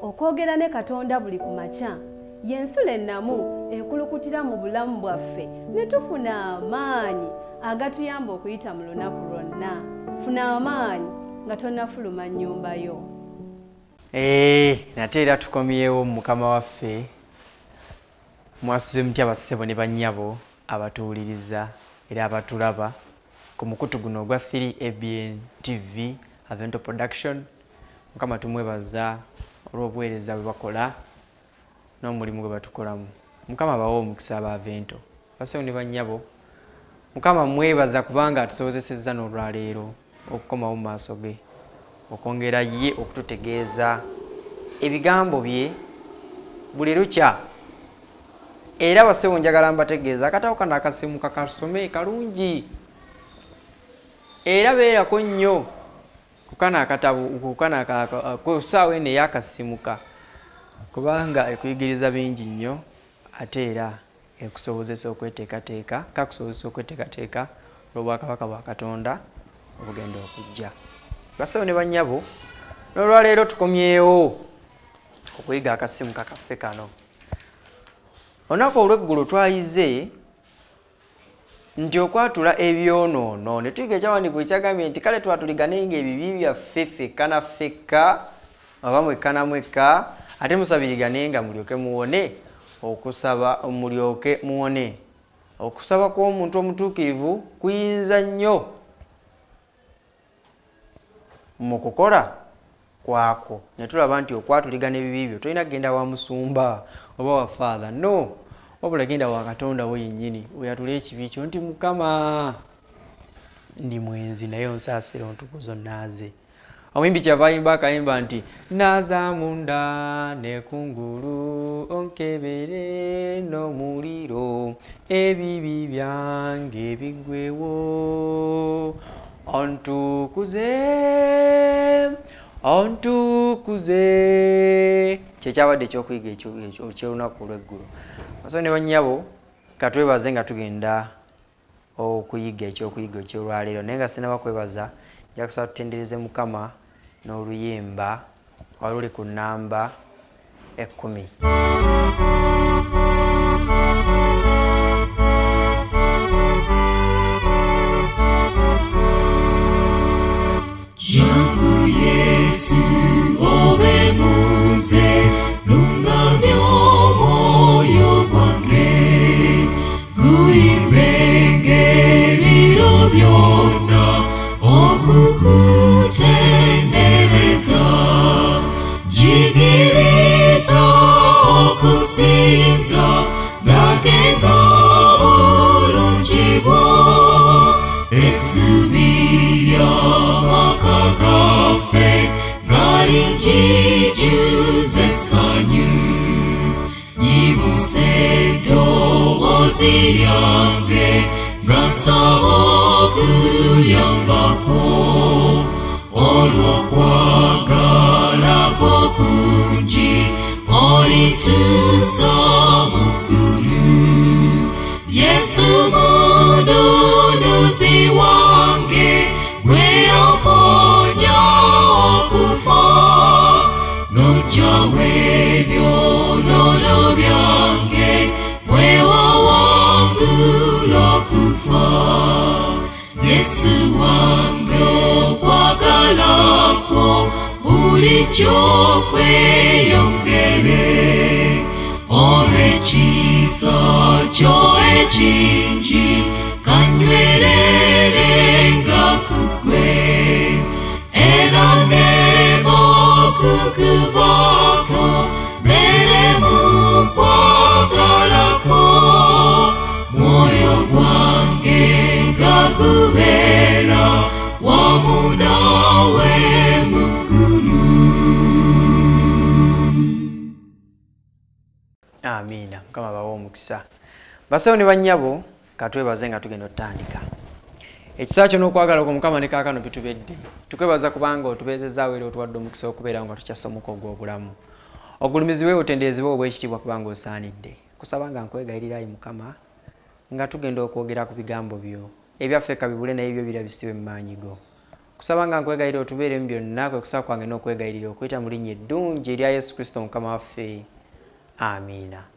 Okwogera ne Katonda buli ku makya y'ensulo ennamu ekulukutira mu bulamu bwaffe ne tufuna amaanyi agatuyamba okuyita mu lunaku lwonna. Funa amaanyi nga tonnafuluma nnyumba yo. Eeh nate era tukomyewo mu mukama waffe. Mwasuze mutya bassebo ne bannyabo abatuwuliriza era abatulaba ku mukutu guno ogwa 3ABN TV Avento Production. Mukama tumwebaza olw'obuweereza bwe bakola n'omulimu gwe batukolamu. Mukama abawe omukisa aba Avento. Bassebo ne bannyabo, Mukama mmwebaza kubanga atusobozesezza n'olwaleero okukomawo mu maaso ge okwongera ye okututegeeza ebigambo bye buli lukya. Era bassebo njagala mbategeeza akatabo kano akasimuka kasome kalungi era beerako nnyo ku kano akatabo ku kano ku ssaawa eno eyakasimuka kubanga ekuyigiriza bingi nnyo ate era ekusobozesa okweteekateeka kakusobozesa okweteekateeka olw'obwakabaka bwa Katonda obugenda okujja. Bassebo ne bannyabo, n'olwaleero tukomyewo okuyiga akasimuka kaffe kano. Olunaku olw'eggulo twayize nti okwatula ebyonoono ne tuyiga ekyawandiikibwa ekyagambye nti kale twatuliganenga ebibi byaffe ffekka na ffekka oba mwekka na mwekka ate musabiriganenga mulyoke muwone okusaba mulyoke muwone okusaba kw'omuntu omutuukirivu kuyinza nnyo Mu kukola kwakwo ne tulaba nti okwatuligana ebibi byo tolina kugenda wa musumba oba wa father no wabula genda wa Katonda wo yennyini oyatule ekibi kyo nti Mukama ndi mwenzi naye onsaasire ontukuze onnaaze. Omuyimbi kyava ayimba akayimba nti naaza munda ne kungulu onkebere n'omuliro ebibi byange biggwewo ontukuze ontukuze kyekyabadde ekyokuyiga ekyolunaku olweggulo baso ne banyabo katwebaze nga tugenda okuyiga ekyokuyiga ekyolwaleero naye nga sinaba kwebaza nja kusaba tutendereze mukama n'oluyimba oluli ku nnamba ekkumi. Jangu Yesu obe munze lungamya omwoyo gwange guyimbenge ebiro byonna okukutendereza njigiriza okusinza ndagenga obulungi bwo essubi ly'amaka gaffe nga linjijuza essanyu Nyimusa eddoboozi lyange nga nsaba okuyamba kwo olw'okwagala kwo kungi olituusa mu ggulu Yesu mununuzi wange gwe omponya okufa n'oggyawo ebyonoono byange bwe wawangula okufa Yesu wange okwagala kwo bulijjo kweyongere olw'ekisa kyo ekingi kanywererenga ku ggwe era nneme okukuvaako mbeere mu kwagala kwo mwoyo gwange nga gubeera wamu naawe mu ggulu. Amiina mukama abawe omukisa bassebo ne bannyabo katwebaze nga tugenda otandika ekisa kyo n'okwagala kwo mukama ne kaakano bitubedde tukwebaza kubanga otubeezezaawo era otuwadde omukisa okubeerawo nga tukyasomoka ogw'obulamu ogulumizibwe otenderezebwe obwekitiibwa kubanga osaanidde kusaba nga nkwegayirira ayi mukama nga tugenda okwogera ku bigambo byo ebyaffe kabibule naye byo birabisibwe mu maanyi go. Kusaba nga nkwegayirira otubeere mu byonna kwe kusaba kwange n'okwegayirira okuyita mu linnya eddungi erya Yesu Kristo Mukama waffe. Amiina.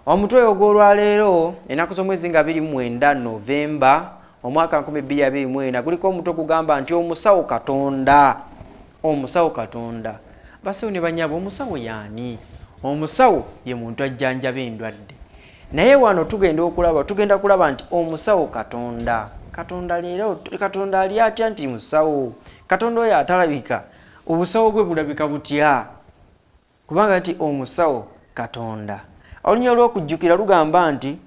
Omutwe ogw'olwaleero ennaku z'omwezi nga 29 Novemba omwaka 2024 guliko omutwe ogugamba nti omusawo Katonda. Omusawo Katonda. Basawo ne banyabo, omusawo yaani? Omusawo ye muntu ajjanjaba endwadde. Naye wano tugenda okulaba, tugenda kulaba nti omusawo Katonda. Katonda leero, Katonda ali atya nti musawo? Katonda oyo atalabika, obusawo bwe bulabika butya? Kubanga nti omusawo Katonda. Olunya olw'okujjukira lugamba nti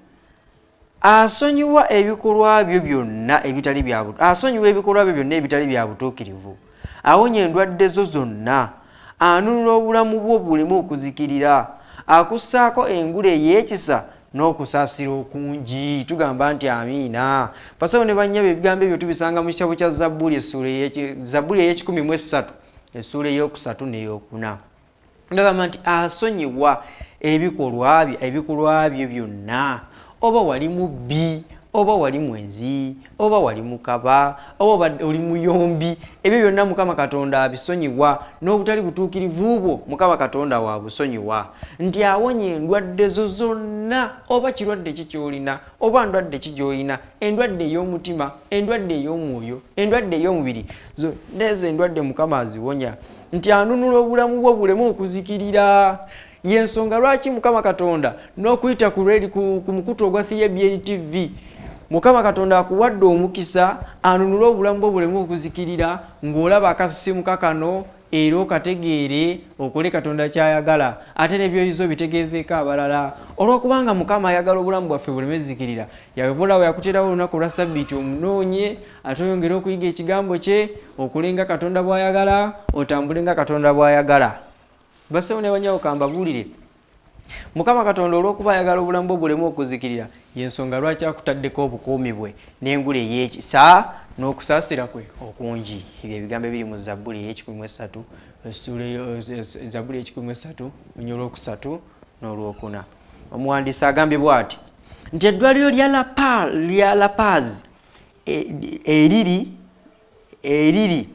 asonyiwa ebikolwa byo byonna ebitali bya asonyiwa ebikolwa byo byonna ebitali bya butuukirivu, awonya endwadde zo zonna, anunula obulamu bwo buleme okuzikirira, akussaako engule ey'ekisa n'okusaasira okungi. Tugamba nti amiina. Basawo ne bannyabo, ebigambo ebyo tubisanga mu kitabo kya Zabbuli, essuula Zabbuli ey'ekikumi mu essatu, essuula ey'okusatu n'ey'okuna. Ngagamba nti asonyiwa ebikolwa bye, ebikolwa byo byonna, oba wali mubbi, oba wali mwenzi, oba wali mukaba, oba oli muyombi, ebyo byonna Mukama Katonda abisonyiwa, n'obutali butuukirivu bwo Mukama Katonda wabusonyiwa. Nti awonya endwadde zo zonna, oba kirwadde ki ky'olina, oba ndwadde ki gy'olina, endwadde ey'omutima, endwadde ey'omwoyo, endwadde ey'omubiri, zonna ezo endwadde Mukama aziwonya. Nti anunula obulamu bwo buleme okuzikirira. Y'ensonga lwaki Mukama Katonda n'okuyita ku ku mukutu ogwa TBN TV, Mukama Katonda akuwadde omukisa anunule obulamu bwo buleme okuzikirira, ng'olaba akasisimuka kano era okategeere okole Katonda ky'ayagala, ate ne by'oyize obitegeezeeko abalala. Olw'okubanga Mukama ayagala obulamu bwaffe buleme zikirira, yabulawo yakuteerawo olunaku olwa Ssabbiiti omunoonye, ate oyongere okuyiga ekigambo kye, okole nga Katonda bw'ayagala, otambule nga Katonda bw'ayagala. Bassebo ne bannyabo, kambabuulire, Mukama Katonda olw'okuba ayagala obulamu bwo buleme okuzikirira, y'ensonga lwaki akutaddeko obukuumi bwe n'engule ey'ekisa n'okusaasira kwe okungi. Ebyo ebigambo ebiri mu Zabbuli ey'ekikumi mu essatu, Zabbuli ey'ekikumi mu essatu, oluny olwokusatu n'olwokuna. Omuwandiisi agambye bw'ati nti eddwaliro lya La Paz eriri eriri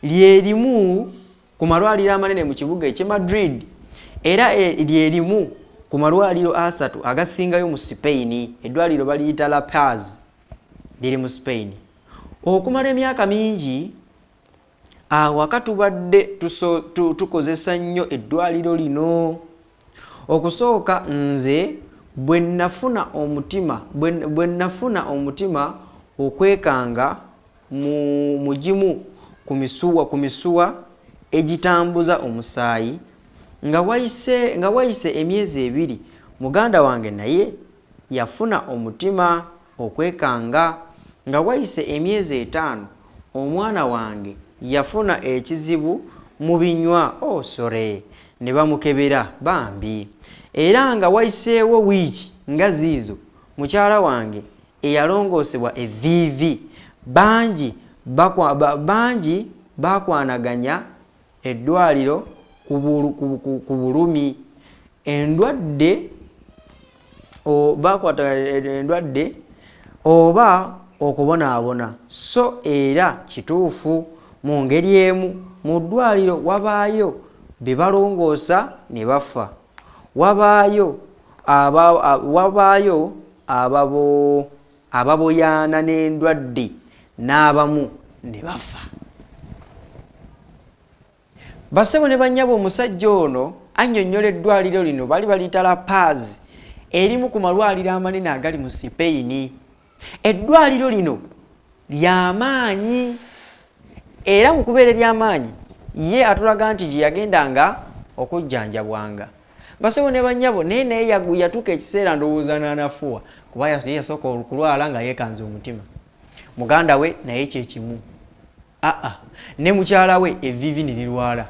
lyerimu ku malwaliro amanene mu kibuga eky'e Madrid, era lyerimu ku malwaliro 3 agasingayo mu Spain. Eddwaliro baliyita La Paz, liri mu Spain. Okumala emyaka mingi awaka tubadde tukozesa nnyo eddwaliro lino. Okusooka nze bwe nafuna omutima bwe nafuna omutima okwekanga mu gimu ku misuwa egitambuza omusaayi, nga wayise emyezi 2 muganda wange naye yafuna omutima okwekanga, nga wayise emyezi 5 omwana wange yafuna ekizibu mu binywa, oh sorry, ne bamukebera bambi, era nga wayiseewo wiiki nga ziizo mukyala wange eyalongoosebwa evviivi. Bangi bakwanaganya eddwaliro ku bulumi endwadde, bakwataganya endwadde oba okubonaabona. So era kituufu mu ngeri emu mu ddwaliro wabaayo be balongoosa ne bafa, wabaayo ababoyaana n'endwadde n'abamu ne bafa. Bassebo ne bannyabo, omusajja ono annyonnyola eddwaliro lino bali baliyita La Paz, erimu ku malwaliro amanene agali mu Spain. Eddwaliro lino lyamaanyi, era mu kubeera ery'amaanyi ye atulaga nti gye yagendanga okujjanjabwanga. Bassebo ne bannyabo, naye yatuuka ekiseera ndowooza n'anafuwa, kuba ye yasooka okulwala nga yeekanze omutima. Muganda we naye kye kimu, aa ne mukyala we evviivi ne lirwala.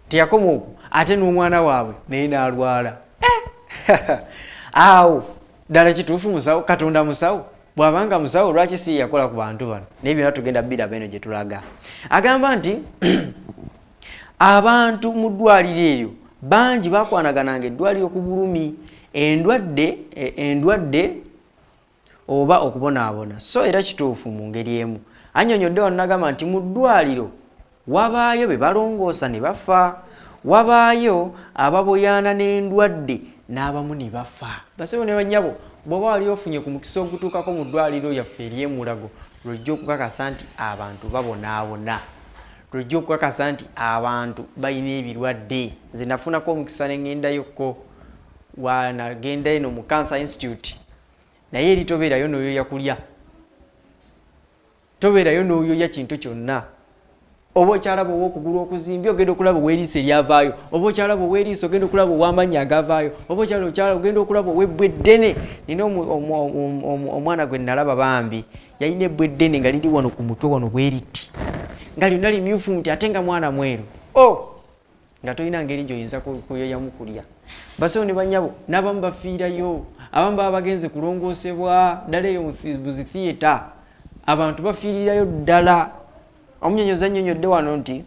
Teyakoma okwo, ate n'omwana waabwe naye n'alwala. Awo ddala kituufu musawo Katonda musawo? Bw'abanga musawo, lwaki si yakola ku bantu bano? Naye byonna tugenda biraba eno gye tulaga. Agamba nti abantu mu ddwaliro eryo bangi bakwanagananga eddwaliro ku bulumi endwadde oba okubonaabona. So era kituufu mu ngeri emu Annyonnyodde wano n'agamba nti mu ddwaaliro wabaayo be balongoosa ne bafa, wabaayo ababoyaana n'endwadde n'abamu ne bafa. Bassebo ne bannyabo, bw'oba wali ofunye ku mukisa ogutuukako mu ddwaaliro lyaffe ery'e Mulago, lw'ojja okukakasa nti abantu babonaabona, lw'ojja okukakasa nti abantu balina ebirwadde. Nze nafunako omukisa ne ŋŋendayokko, wa nagenda eno mu Cancer Institute, naye eri tobeerayo n'oyoya kulya. Tobeerayo n'oyoya kintu kyonna. Oba okyalaba ow'okugulu okuzimbye, ogenda okulaba ow'eriiso eryavaayo. Oba okyalaba ow'eriiso, ogenda okulaba ow'amannyo agavaayo. Oba okyala okyala ogenda okulaba ow'ebbwa eddene. Nina omwana gwe nalaba bambi, yalina ebbwa eddene nga liri wano ku mutwe wano bwe riti, nga lyonna limyufu nti ate nga mwana mweru. Oh! Nga tolina ngeri gy'oyinza kuyoyamu kulya. Bassebo ne bannyabo, n'abamu bafiirayo, abamu baba bagenze kulongoosebwa ddala eyo mu zi theatre, abantu bafiirirayo ddala. Omunyonyozi annyonnyodde wano nti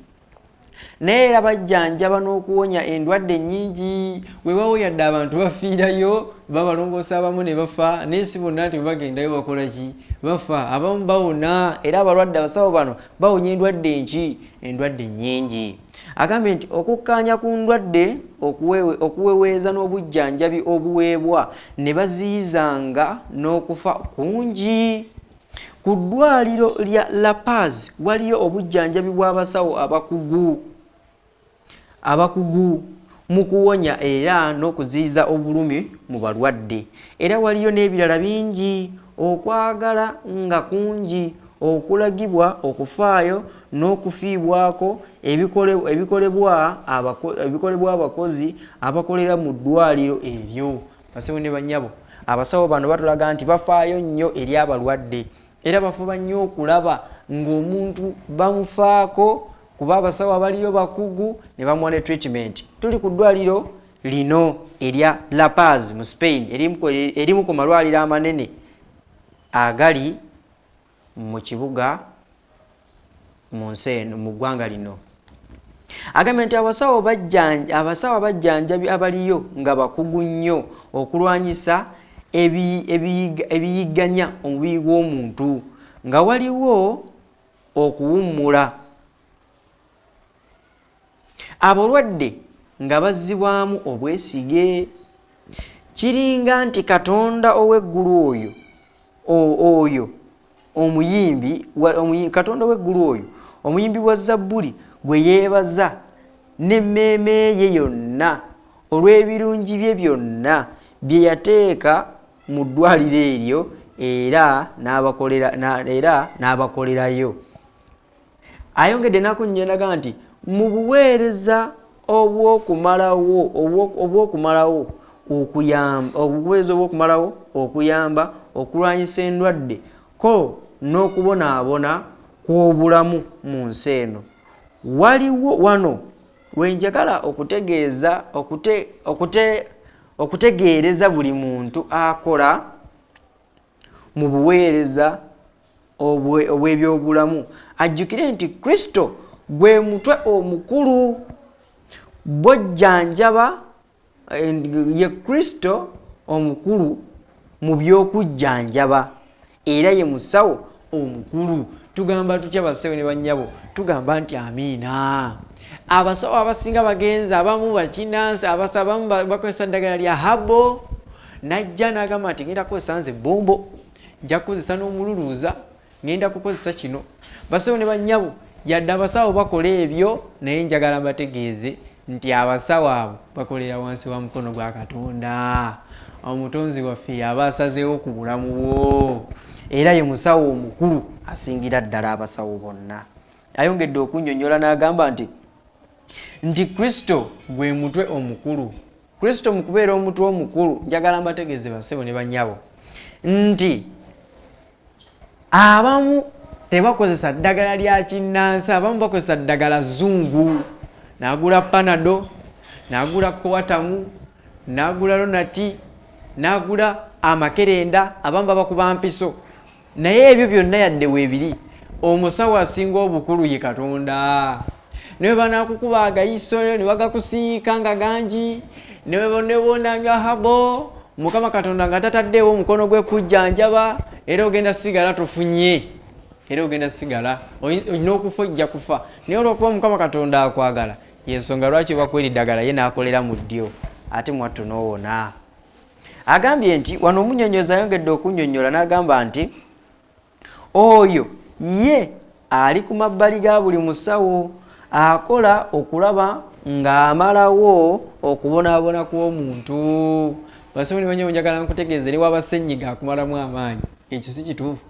naye era bajjanjaba n'okuwonya endwadde nnyingi. Weewaawo yadde abantu bafiirayo, babalongoosa abamu ne bafa, naye si bonna nti bwe bagendayo bakola ki? Bafa. Abamu bawona, era abalwadde abasawo bano bawonya endwadde nki? Endwadde nnyingi. Agambye nti okukkaanya ku ndwadde, okuweweeza n'obujjanjabi obuweebwa ne baziyizanga n'okufa kungi. Ku ddwaaliro lya La Paz waliyo obujjanjabi bw'abasawo abakugu abakugu mu kuwonya era n'okuziyiza obulumi mu balwadde. Era waliyo n'ebirala bingi. Okwagala nga kungi okulagibwa okufaayo n'okufiibwako ebikolebwa ebikolebwa abakozi abakolera mu ddwaaliro eryo. Bassebo ne bannyabo, abasawo bano batulaga nti bafaayo nnyo eri abalwadde era bafuba nnyo okulaba ng'omuntu bamufaako kuba abasawo abaliyo bakugu ne bamuwa ne treatment. Tuli ku ddwaaliro lino erya La Paz mu Spain, erimu ku malwaliro amanene agali mu kibuga mu nsi eno, mu ggwanga lino. Agambye nti abasawo abasawo abajjanjabi abaliyo nga bakugu nnyo okulwanyisa ebiyigganya omubiri gw'omuntu nga waliwo okuwummula. Abalwadde nga bazzibwamu obwesige. Kiringa nti Katonda ow'eggulu oyo, oyo omuyimbi, Katonda ow'eggulu oyo, omuyimbi wa Zabbuli gwe yeebaza n'emmeeme ye yonna olw'ebirungi bye byonna bye yateeka mu ddwaliro eryo era n'abakolerayo. Ayongedde n'akunnyonnyola nti mu buweereza obw'okumalawo obw'okumalawo okuyamba obuweereza obw'okumalawo okuyamba okulwanyisa endwadde ko n'okubonaabona kw'obulamu mu nsi eno. Waliwo wano we njagala okutegeeza okute okute okutegeereza buli muntu akola mu buweereza obw'ebyobulamu ajjukire nti Kristo gwe mutwe omukulu bw'ojjanjaba ye Kristo omukulu mu by'okujjanjaba era ye musawo omukulu. Tugamba tutya bassebo ne bannyabo? Tugamba nti amiina. Abasawo abasinga bagenze, abamu bakinansi, abamu bakozesa ddagala lya habo, najja n'agamba nti ngenda kukozesa nze bombo, nja kukozesa n'omululuuza, ngenda kukozesa kino. Bassebo ne bannyabo, yadde abasawo bakola ebyo, naye njagala mbategeeze nti abasawo abo bakolera wansi wa mukono gwa Katonda. Omutonzi waffe y'aba asazeewo ku bulamu bwo, era ye musawo omukulu asingira ddala abasawo bonna. Ayongedde okunnyonnyola n'agamba nti nti Kristo gwe mutwe omukulu. Kristo mu kubeera omutwe omukulu, njagala mbategeeze bassebo ne bannyabo nti abamu tebakozesa ddagala lya kinnansi, abamu bakozesa ddagala zzungu. N'agula panado, n'agula kowatamu, n'agula lonati, n'agula amakerenda, abamu babakuba mpiso. Naye ebyo byonna yadde weebiri, omusawo asinga obukulu ye Katonda. Ne bwe banaakukuba agayiso ne bagakusiika nga gangi, ne bw'onaanywa habo, Mukama Katonda nga tataddeewo mukono gwe kujjanjaba, era ogenda sigala tofunye. Era ogenda sigala olina okufa, ojja kufa. Naye olwokuba Mukama Katonda akwagala, yensonga lwaki obakwera eddagala, ye n'akolera mu ddyo, ate mwattu n'owona. Agambye nti wano omunyonyozi ayongedde okunyonyola n'agamba nti oyo ye ali ku mabbali ga buli musawo akola okulaba ng'amalawo okubonaabona kw'omuntu. Bassebo ne bannyabo, njagala nkutegeeze, ne waba ssenyiga akumalamu amaanyi, ekyo si kituufu.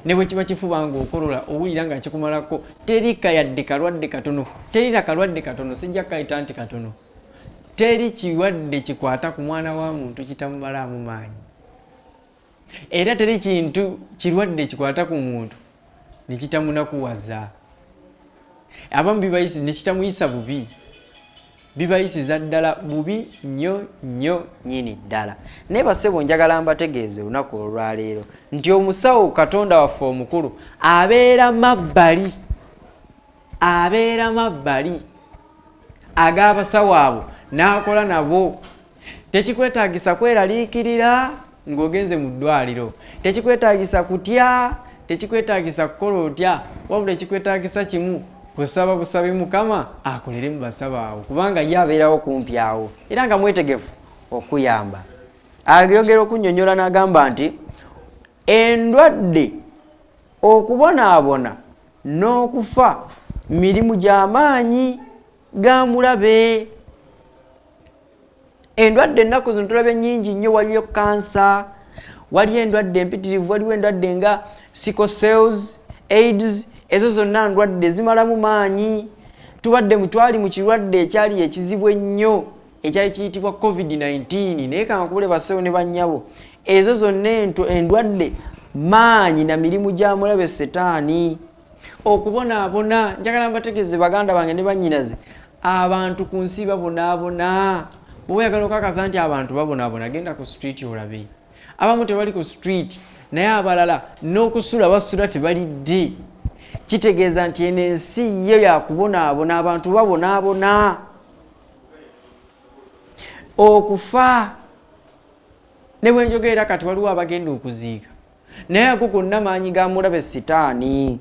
Ne bwe kiba kifuba ng'okolola owulira nga kikumalako, teri kayadde kalwadde katono, teri na kalwadde katono, sijja kukayita nti katono, teri kirwadde kikwata ku mwana wa muntu kitamumalaamu maanyi, era teri kintu kirwadde kikwata ku muntu ne kitamunakuwaza. Abamu bibayisi ne kitamuyisa bubi, bibayisiza ddala bubi nnyo nnyo nnyini ddala. Naye bassebo, njagala mbategeeze olunaku olwaleero nti omusawo Katonda waffe omukulu abeera mabbali, abeera mabbali ag'abasawo abo n'akola nabo. Tekikwetaagisa kweraliikirira ng'ogenze mu ddwaliro, tekikwetaagisa kutya, tekikwetaagisa kukola otya, wabula ekikwetaagisa kimu, kusaba busabi Mukama akolere mu basawo awo, kubanga ye abeerawo kumpi awo era nga mwetegefu okuyamba. Ayongera okunnyonnyola n'agamba nti endwadde, okubonaabona n'okufa mirimu gy'amaanyi ga mulabe. Endwadde ennaku zino tulabye nnyingi nnyo, waliyo kansa, waliyo endwadde empitirivu, waliwo endwadde nga sickle cells, AIDS, ezo zonna ndwadde zimalamu maanyi. Tubadde twali mu kirwadde ekyali ekizibu ennyo ekyali kiyitibwa COVID-19, naye kankubule bassebo ne bannyabo, ezo zonna endwadde maanyi na mirimu gya mulabe Setaani. Okubonaabona, njagala mbategeeze baganda bange ne bannyinaze, abantu ku nsi babonaabona. Bw'oba oyagala okakasa nti abantu babonaabona, genda ku street olabe. Abamu tebali ku street, naye abalala n'okusula basula tebalidde. Kitegeeza nti eno ensi yo yakubonaabona, abantu babonaabona. Okufa, ne bwenjogerera kati waliwo abagenda okuziika, naye ago gonna maanyi ga mulabe Sitaani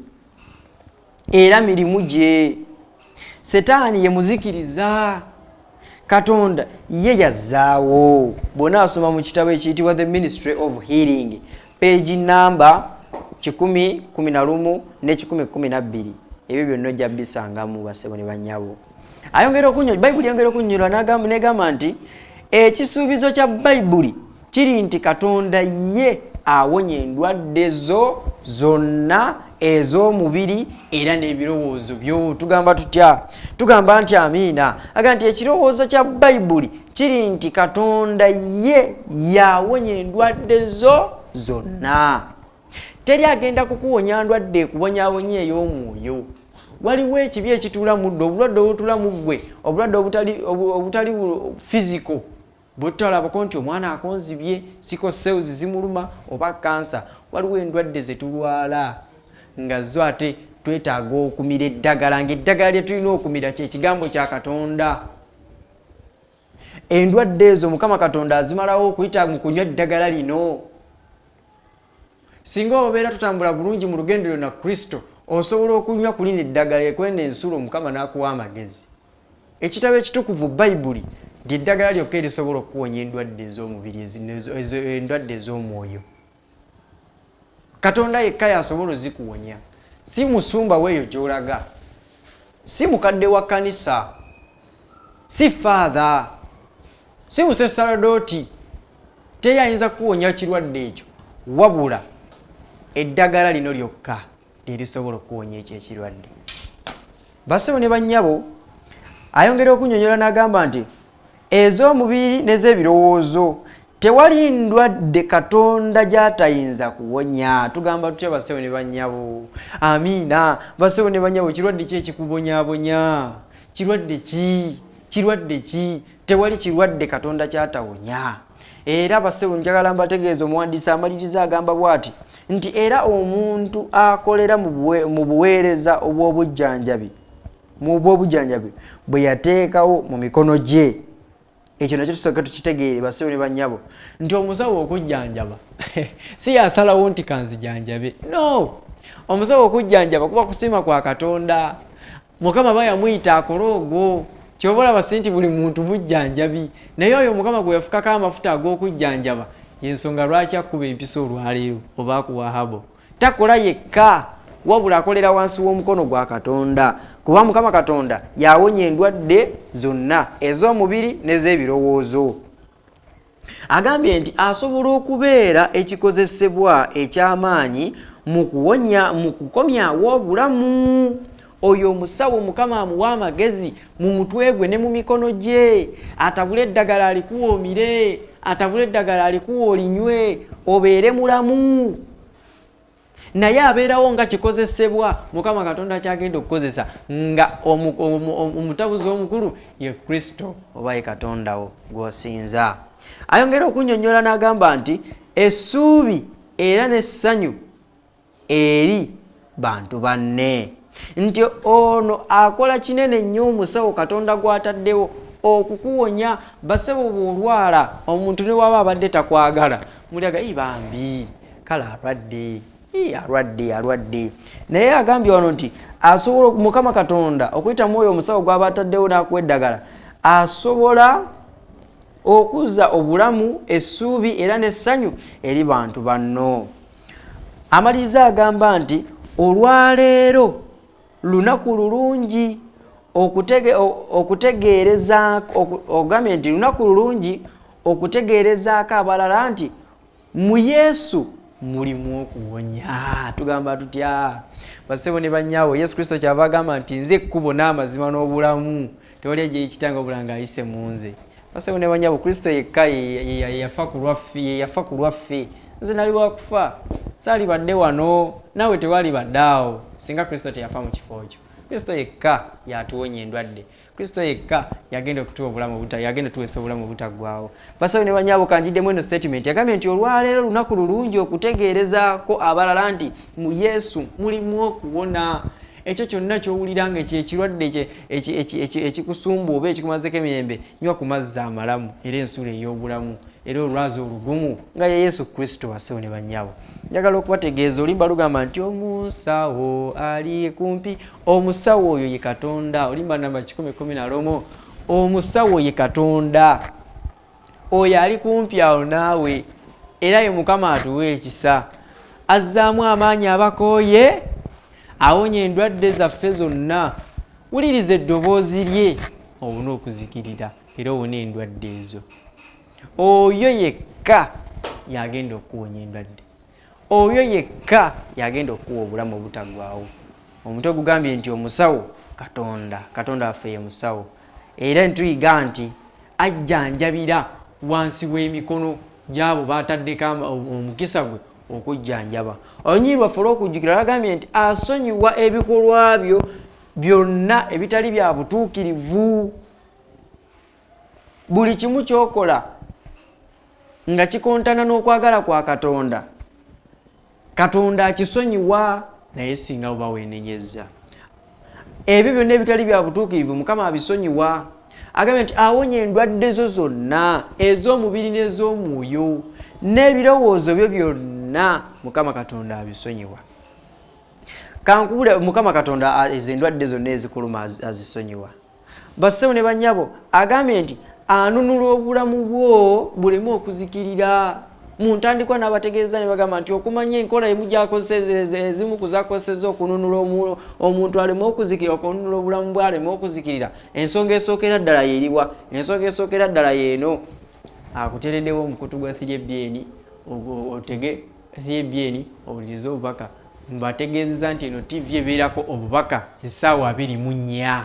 era mirimu gye. Setaani ye muzikiriza, Katonda ye yazzaawo. Bw'onaasoma mu kitabo ekiyitibwa The Ministry of Healing, page namba 111 ne 112, ebyo byonna ojja bisangamu basebo ne bannyabo. Ayongera okunyonyola, Bayibuli eyongera okunyonyola negamba nti ekisuubizo kya Bayibuli kiri nti Katonda ye awonya endwadde zo zonna ez'omubiri era n'ebirowoozo byo. Tugamba tutya? Tugamba nti amiina. Aga nti ekirowoozo kya Bayibuli kiri nti Katonda ye yawonya endwadde zo zonna. Teri agenda kukuwonya ndwadde ekubonyabonya ey'omwoyo. Waliwo ekibi ekituula mu ggwe, obulwadde obutuula mu ggwe, obulwadde obutali physical, bwetutalabako nti omwana akonzibye, sickle cells zimuluma oba kansa. Waliwo endwadde zetulwala nga zo ate twetaaga okumira eddagala, ng'eddagala lye tulina okumira kyekigambo kya Katonda. Endwadde ezo Mukama Katonda azimalawo okuyita mu kunywa eddagala lino. Singa obeera tutambula bulungi mu lugendo lyo na Kristo, osobola okunywa ku lino eddagala ekwenda ensulo, Mukama n'akuwa amagezi. Ekitabo ekitukuvu Bayibuli lyeddagala lyokka erisobola okukuwonya endwadde ez'omubiri, endwadde ez'omwoyo. Katonda yekka yasobola ozikuwonya, si musumba weeyo gy'olaga, si mukadde wa kkanisa, si faatha, si musesarodooti. Teri ayinza kukuwonya kirwadde ekyo, wabula eddagala lino lyokka lyerisobola okukuwonya ekyo ekirwadde. Bassebo ne bannyabo, ayongera okunyonyola n'agamba nti ez'omubiri n'ez'ebirowoozo tewali ndwadde Katonda gy'atayinza kuwonya. Tugamba tutya bassebo ne bannyabo? Amiina. Bassebo ne bannyabo, kirwadde ki ekikubonyabonya? Kirwadde ki? Kirwadde ki? Tewali kirwadde Katonda kyatawonya. Era bassebo, njagala mbategeeza, omuwandiisi amaliriza agamba bw'ati nti era omuntu akolera mu buweereza obw'obujjanjabi mu bw'obujjanjabi bwe yateekawo mu mikono gye. Ekyo nakyo tusooke tukitegeere bassebo ne bannyabo, nti omusawo okujjanjaba si yasalawo nti kanzijanjabe, no. Omusawo okujjanjaba kuba kusiima kwa Katonda. Mukama aba yamuyita akole ogwo. Ky'ova olaba si nti buli muntu mujjanjabi, naye oyo Mukama gwe yafukako amafuta ag'okujjanjaba y'ensonga lwaki akkuba empiso olwaleero oba akuwa habo. Takola yekka, wabula akolera wansi w'omukono gwa Katonda, kuba Mukama Katonda y'awonya endwadde zonna ez'omubiri n'ez'ebirowoozo. Agambye nti asobola okubeera ekikozesebwa eky'amaanyi mu kuwonya, mu kukomyawo obulamu. Oyo omusawo Mukama amuwa amagezi mu mutwe gwe ne mu mikono gye, atabule eddagala alikuwa omire, atabule eddagala alikuwa olinywe, obeere mulamu. Naye abeerawo nga kikozesebwa Mukama Katonda ky'agenda okukozesa nga omutabuzi omukulu ye Kristo oba ye Katonda wo gw'osinza. Ayongera okunnyonnyola n'agamba nti essuubi era n'essanyu eri bantu banne, nti ono akola kinene nnyo omusawo Katonda gw'ataddewo okukuwonya. Basebo, bw'olwala omuntu ne waba abadde takwagala, mulyaga bambi kale alwadde, alwadde, alwadde. Naye agambye wano nti asobola Mukama Katonda okuyita mu oyo omusawo gw'aba ataddewo n'akuwa eddagala, asobola okuzza obulamu, essuubi era n'essanyu eri bantu banno. Amaliriza agamba nti olwaleero lunaku lulungi ogambye nti lunaku lulungi okutegeerezaako abalala nti mu Yesu mulimu okuwonya. Tugamba tutya basebo ne bannyaabo? Yesu Kristo kyava agamba nti nze ekkubo n'amazima n'obulamu, tewali ajja eri Kitange wabula ng'ayise mu nze. Basebo ne bannyaabo, Kristo yekka ye yafa ku lwaffe, ye yafa ku lwaffe. Nze nali wakufa, saalibadde wano, naawe tewalibadde awo singa Kristo teyafa mu kifo kyo. Kristo yekka yatuwonya endwadde. Kristo yekka yagenda okutuwa obulamu obuta, yagenda otuweesa obulamu obutaggwaawo. Basebo ne bannyabo, kanjiddemu eno statement. Yagambye nti olwaleero lunaku lulungi okutegeerezaako abalala nti mu Yesu mulimu okuwona. Ekyo kyonna ky'owulira nga ekyekirwadde ekikusumba oba ekikumazeko emirembe, nywa ku mazzi amalamu era ensulo ey'obulamu era olwazi olugumu nga ye Yesu Kristo. Basebo ne bannyabo, njagala okubategeeza oluyimba lugamba nti omusawo ali kumpi, omusawo oyo ye Katonda. Oluyimba namba 111. Omusawo ye Katonda, oyo ali kumpi awo naawe, era ye Mukama atuwa ekisa, azzaamu amaanyi abakooye, awonya endwadde zaffe zonna. Wuliriza eddoboozi lye owone okuzikirira era owone endwadde ezo. Oyo yekka yagenda okukuwonya endwadde, oyo yekka yagenda okukuwa obulamu obutaggwaawo. Omutwe gugambye nti omusawo Katonda. Katonda waffe ye musawo, era ntuyiga nti ajjanjabira wansi w'emikono gy'abo bataddeko omukisa gwe okujjanjaba. Olunyiri lwaffe olw'okujjukira lwagambye nti asonyiwa ebikolwa byo byonna ebitali bya butuukirivu. Buli kimu ky'okola nga kikontana n'okwagala kwa Katonda, Katonda akisonyiwa, naye singa oba weenenyezza. Ebyo byonna ebitali bya butuukirivu Mukama abisonyiwa. Agambye nti awonya endwadde zo zonna ez'omubiri n'ez'omwoyo, n'ebirowoozo byo byonna Mukama Katonda abisonyiwa. Kankubule, Mukama Katonda ezo endwadde zonna ezikuluma azisonyiwa. Bassebo ne bannyabo, agambye nti anunula obulamu bwo buleme okuzikirira. Mu ntandikwa n'abategeeza ne bagamba nti okumanya enkola emu gy'akozesa, ezimu ku z'akozesezza okununula omuntu aleme okuzikirira, okununula obulamu bwe aleme okuzikirira, ensonga esookera ddala y'eriwa? Ensonga esookera ddala y'eno: akuteereddewo omukutu gwa 3BN, otege 3BN owulirize obubaka. Mbategeezeza nti eno TV ebeerako obubaka essaawa 24.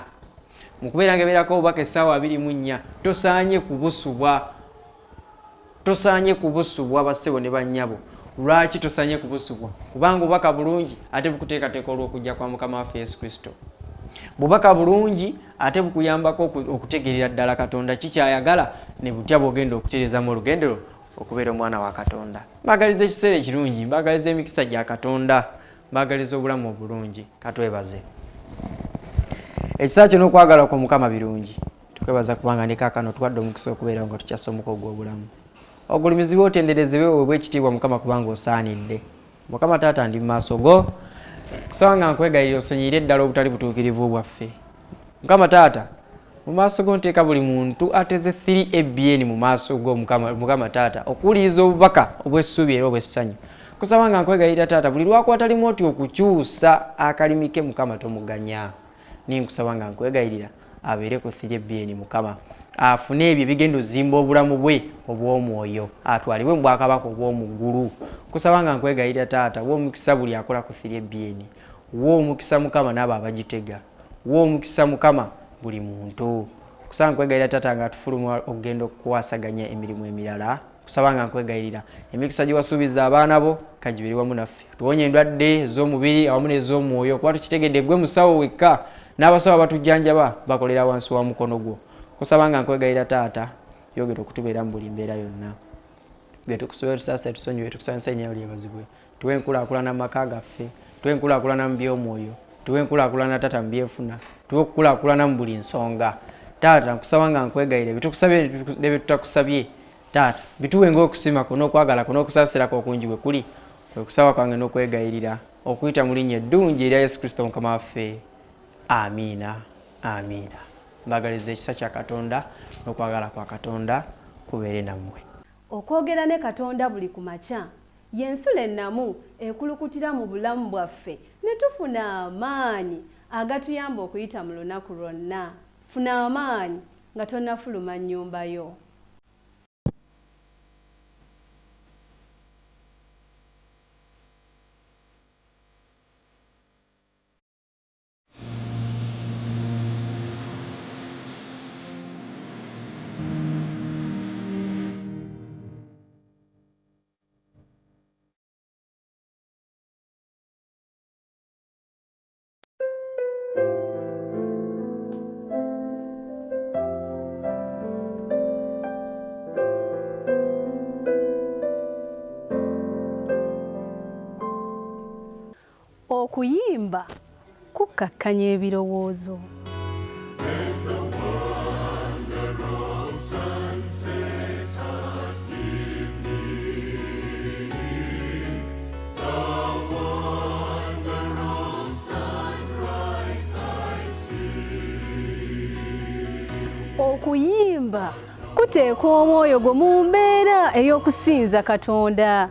Mu kubeera nga ebeerako obubaka essaawa 24, tosaanye kubusubwa, tosaanye kubusubwa. Bassebo ne bannyabo, lwaki tosaanye kubusubwa? Kubanga obubaka bulungi ate bukuteekateeka olw'okujja kwa Mukama waffe Yesu Kristo. Bubaka bulungi ate bukuyambako okutegeerera ddala Katonda kikyayagala ne butya bw'ogenda okutereezamu olugendo lwo okubeera omwana wa Katonda. Mbaagaliza ekiseera ekirungi, mbaagaliza emikisa gya Katonda, mbaagaliza obulamu obulungi. Katwebaze ekisa kyo n'okwagala kwa Mukama birungi. Tukwebaza kubanga ne kaakano tuwadde omukisa okubeerawo nga tukyassa omuka ogw'obulamu. Ogulumizibwe, otenderezebwe, weebwe ekitiibwa Mukama, kubanga osaanidde. Mukama Taata, ndi mu maaso go. Kusaba nga nkwegayirira osonyiyire ddala obutali butuukirivu bwaffe. Mukama taata, mu maaso go nteeka buli muntu ateze 3 ABN mu maaso go Mukama, Mukama taata, okuwuliriza obubaka obw'essuubi era obw'essanyu. Kusaba nga nkwegayirira taata, buli lwakwata limooti okukyusa akalimi ke Mukama tomuganya. Ninkusaba nga nkwegayirira abeere ku 3 ABN Mukama, afune ebyo ebigenda ozimba obulamu bwe obw'omwoyo, atwalibwe mu bwakabaka obw'omu ggulu. Kusaba nga nkwegayirira taata, wa omukisa buli akola ku 3 ABN. Wa omukisa Mukama n'abo abagitega. Wa omukisa Mukama buli muntu. Kusaba nkwegayirira taata nga atufuluma okugenda okukwasaganya emirimu emirala. Kusaba nga nkwegayirira emikisa gye wasuubiza abaana bo kagibeere wamu naffe. Tuwonye endwadde ez'omubiri awamu n'ez'omwoyo, kuba tukitegedde gwe musawo wekka n'abasawo abatujjanjaba bakolera wansi wa mukono gwo. Kusaba nga nkwegayirira taata, yogera okutubeera mu buli mbeera yonna. Bye tukusobera tusaasire tusonyiwe tukusanyuse ennyo lyebazibwe. Tuwe enkulaakulana mu maka gaffe, tuwe enkulaakulana mu by'omwoyo, tuwe enkulaakulana taata mu byenfuna, tuwe okukulaakulana mu buli nsonga. Taata nkusaba nga nkwegayirira bye tukusabye ne bye tutakusabye taata bituwe ng'okusiima kwo n'okwagala kwo n'okusaasira kwo okungi bwe kuli. Kwe kusaba kwange n'okwegayirira okuyita mu linnya eddungi erya Yesu Kristo Mukama waffe. Amiina, amiina. Mbagaliza ekisa kya Katonda n'okwagala kwa Katonda kubeere nammwe. Okwogera ne Katonda buli ku makya y'ensulo ennamu ekulukutira mu bulamu bwaffe ne tufuna amaanyi agatuyamba okuyita mu lunaku lwonna. Funa amaanyi nga tonnafuluma nnyumba yo. Okuyimba kukkakkanya ebirowoozo. Okuyimba kuteeka omwoyo gwo mu mbeera ey'okusinza Katonda.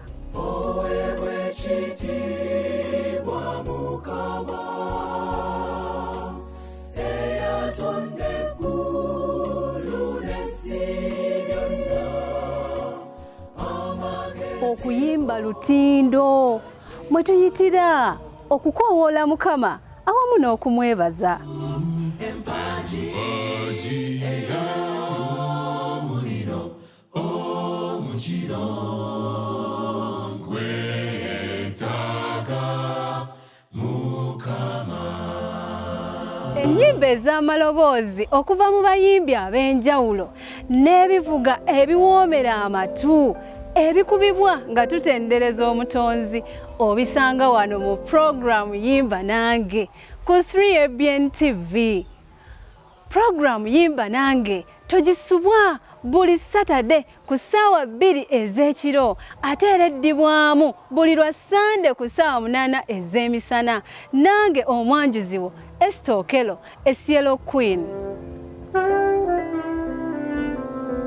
Okuyimba lutindo mwe tuyitira okukoowoola Mukama awamu n'okumwebaza. Ennyimba ez'amaloboozi okuva mu bayimbi ab'enjawulo n'ebivuga ebiwoomera amatu ebikubibwa nga tutendereza Omutonzi obisanga wano mu pulogulaamu Yimba Nange ku 3ABN TV. Pulogulaamu Yimba Nange togisubwa buli Saturday ku ssaawa 2 ez'ekiro ate era eddibwamu buli lwa Ssande ku ssaawa 8 ez'emisana. Nange omwanjuzi wo Esther Okello, Esielo Queen.